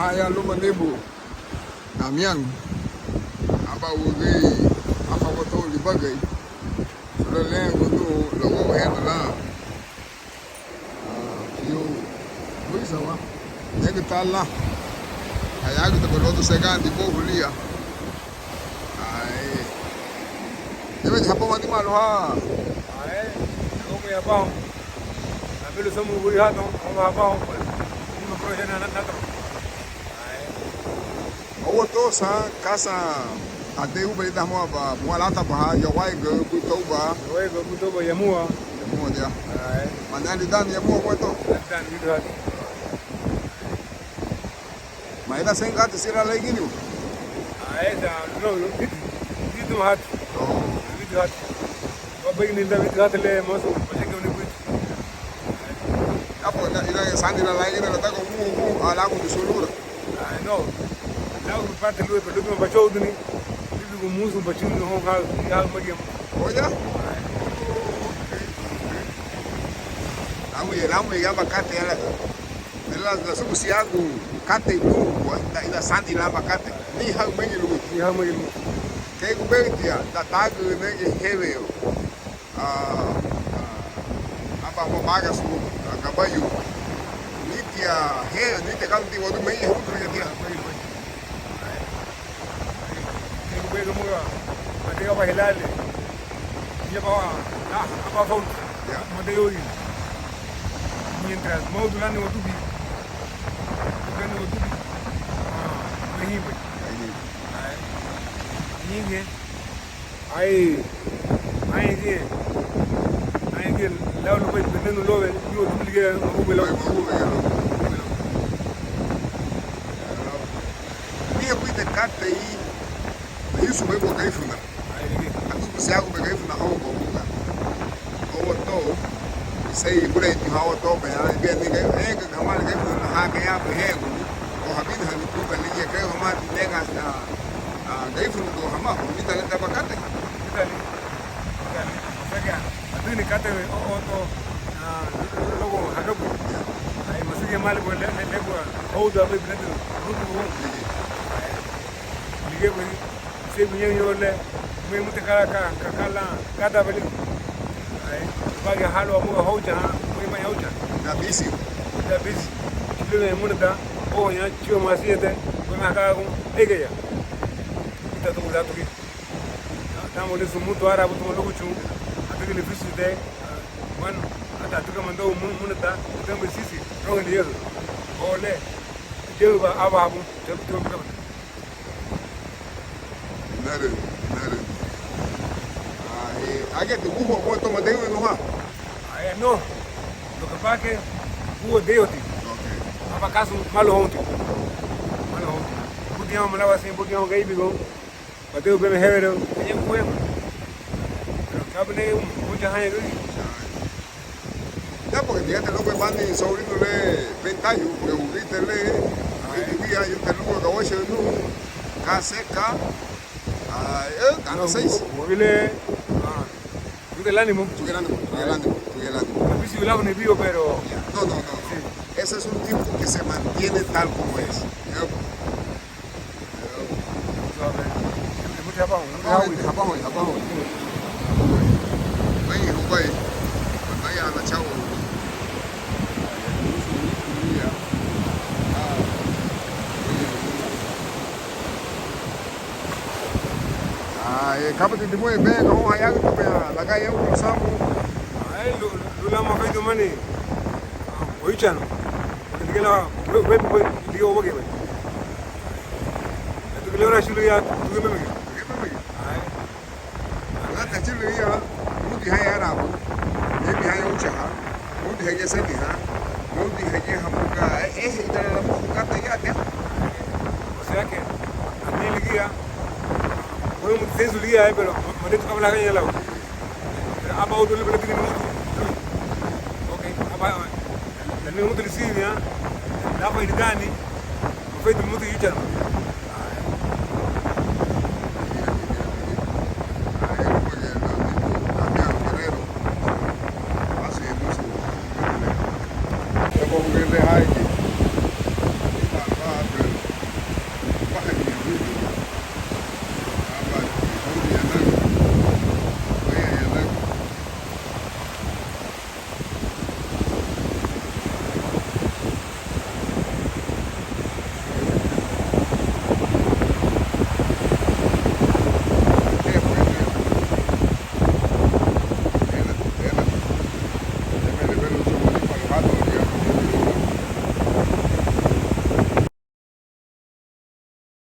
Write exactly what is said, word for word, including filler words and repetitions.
Aya luma nibu Damián, aban wügüri afaguatou libagari, sula leagu nu laguahenda lan. Fiu, luisawa, nege tala, ayagüta balodo segandi bohu lia. Ai. Debe de habon animalu ha. Ai, habon ya habon. Abilu somu guri hadon, habon habon. Ni ma kuro jana na nato. Ai. Owo to sa kasa ade uba ida mua ba mua lata ba ya waiga bu to ba. Waiga bu to ba ya mua. Ya mua dia. Ai. Manali dan ya mua mua to. Dan gitu hati. Maida sen gati sira lai gini. Aida no no. Gitu hati. Gitu hati. Wa bai ni da gitu hati le mosu. Pacheke uni kuit. Apo ida ida sandi la lai gini la tako mu mu alagu di sulura. Ai no. Lagu pati lu pe lu pe bacho duni. Bibi ku musu bacho duni hon ha ha magi. Oya. Lamu ye lamu ye ya bakate ya la. Ela lasubusi agu katei lungua, ida, ida sandi laba katei. Ni hau megi lugu. Ni hau megi lugu. Kei gubei tia, da tagu negi heweo. Ah, ah, aba mo bagasu, ah, gabayu. Ni tia he, ni tia kalu ti wadu megi hau tia tia. Digo, bueno, muga, ati aba hilale. Ia ba, ah, aba fauti. Ya. Mande yoi. Mientras mau dulani watubi. Dulani watubi. Ah, mehibe. Ai. Ai. Ninge. Ai. Ai, ninge. Ai, ninge. Lau lubai, benenu lobe. Ni watubi ligera, lubai lau. Lubai lau. Niha buiti katei, isuba bua Garifuna. Adubu siagu be Garifuna houn babuga. Owo to, isei bure ti ha owo to be, ai be ni ga, e ga hamali Garifuna ha ga ya be hegu. O habina hani buga ni ya ga hamali nega, a, a, Garifuna do hama, o mita le taba katei. Mita le. Adüni katei o, o, o, ah, luagu hagabu. Ai, masugi mali bua le, le, le bua, houdu abai binadu, rudu bua. Ai, ligía bua, se buñeño le, mui mute kala ka, ka, kala, kada bali. Ai, bagi halo amuga houcha, mui mai houcha. Da bisi. Da bisi. Chile le muna da, o ya, chio masiete, mui makagun, egeya. Ita tu da tu. Dama le sumutu ara butu luguchu. Atuke le fisi de. Bueno, ata atuke mandou mun munata. Atuke sisi. Roge de yehu. Ole. Yehu ba aba abu. Yehu yehu ba. Nare, nare. Ah, eh, age tu buho ko toma de no ha. Ay, no. Lo que pasa que hubo de oti. Okay. Aba caso malo honti. Malo honti. Buti yama malawa sin, buti yama gaibigo. Bateu beme hewereu, aña kuema. Pero kabe ne mucha haña gari. Ya, porque fíjate, luego bani sobrino le ventayo, porque ugite le, ay, día yo te luego gawache nu, ka seca, ah, eh, ka no seis. Mobile, ah, tú del ánimo. Tú del ánimo, tú del ánimo, tú del ánimo. A veces yo le hago nervio, pero. No, no, no, no. Sí. Ese es un tipo que se mantiene tal como es. Yo, ah, eh, kabati dimue be, ka hon hayagüta be, laga yau ko samu. Ai, lu, lu lama feidu mani. Oichanu. Ligía la, we, we, we, ligía wabage, we. Atu gile ora shulu ya, tu gile meme. Ai. Lata shulu ya, muti haya arabu. Yemi haya uchaha. Muti haya semiha. Muti haya hamuka. Eh, eh, ita la muka ta ya te. O sea que, a mí ligía, we muti sensu ligía, eh, pero, ma, ma de tu kabla haya la. Aba otu le bele tini mutu. Okay, aba, aba. Tani mutu lisiña, laba idani, mufeiti mutu yuchanu.